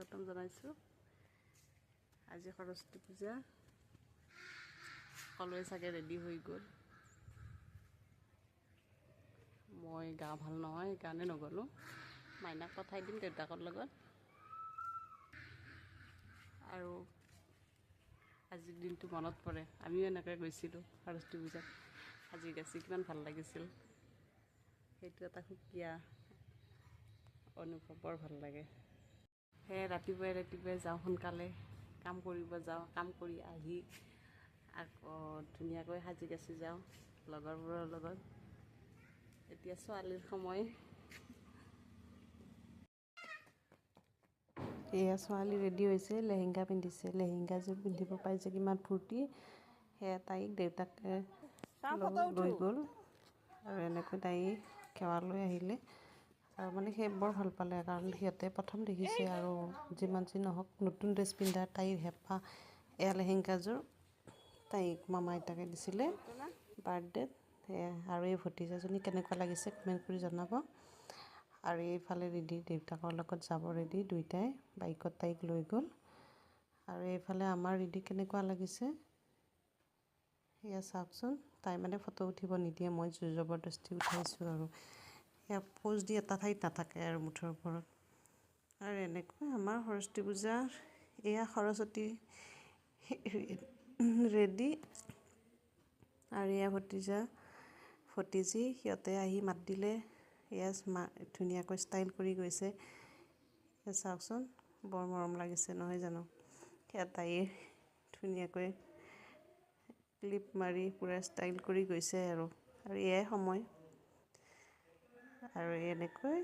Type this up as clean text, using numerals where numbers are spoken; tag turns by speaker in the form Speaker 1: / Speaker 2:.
Speaker 1: স্বাগতম জনাইছোঁ। আজি সৰস্বতী পূজা, সকলোৱে চাগে ৰেডি হৈ গ'ল। মই গা ভাল নহয়, সেইকাৰণে নগ'লোঁ। মাইনাক পঠাই দিম দেউতাকৰ লগত। আৰু আজিৰ দিনটো মনত পৰে, আমিও এনেকৈ গৈছিলোঁ সৰস্বতী পূজাত সাজি কাচি, কিমান ভাল লাগিছিল। সেইটো এটা সুকীয়া অনুভৱ, বৰ ভাল লাগে। সেয়ে ৰাতিপুৱাই ৰাতিপুৱাই যাওঁ, সোনকালে কাম কৰিব যাওঁ। কাম কৰি আহি আকৌ ধুনীয়াকৈ সাজি কাচি যাওঁ লগৰবোৰৰ লগত। এতিয়া ছোৱালীৰ সময়। এয়া ছোৱালী ৰেডি হৈছে, লেহেংগা পিন্ধিছে। লেহেংগাযোৰ পিন্ধিব পাই যে কিমান ফূৰ্তি। সেয়া তাইক দেউতাকে লৈ গ'ল আৰু এনেকৈ তাই সেৱা লৈ আহিলে। আৰু মানে সেই বৰ ভাল পালে, কাৰণ সিহঁতে প্ৰথম দেখিছে আৰু যিমান যি নহওক নতুন ড্ৰেছ পিন্ধা তাইৰ হেঁপাহ। এয়া লেহেংগাযোৰ তাইক মামা আইতাকে দিছিলে বাৰ্থডেত। সেয়া আৰু এই ভতিজাজনী কেনেকুৱা লাগিছে কমেণ্ট কৰি জনাব। আৰু এইফালে ৰেডি, দেউতাকৰ লগত যাব ৰেডি, দুইটাই বাইকত তাইক লৈ গ'ল। আৰু এইফালে আমাৰ ৰেডি কেনেকুৱা লাগিছে সেয়া চাওকচোন। তাই মানে ফটো উঠিব নিদিয়ে, মই জোৰ জবৰদস্তি উঠাইছোঁ। আৰু সেয়া প'জ দি এটা ঠাইত নাথাকে আৰু মুঠৰ ওপৰত। আৰু এনেকৈ আমাৰ সৰস্বতী পূজা। এয়া সৰস্বতী ৰেডি আৰু এয়া ভতিজা ভতিজী, সিহঁতে আহি মাত দিলে। এয়া ধুনীয়াকৈ ষ্টাইল কৰি গৈছে। এয়া চাওকচোন, বৰ মৰম লাগিছে নহয় জানো? সেয়া তাইয়ে ধুনীয়াকৈ ক্লিপ মাৰি পূৰা ষ্টাইল কৰি গৈছে। আৰু আৰু এয়াই সময় আৰু এনেকৈ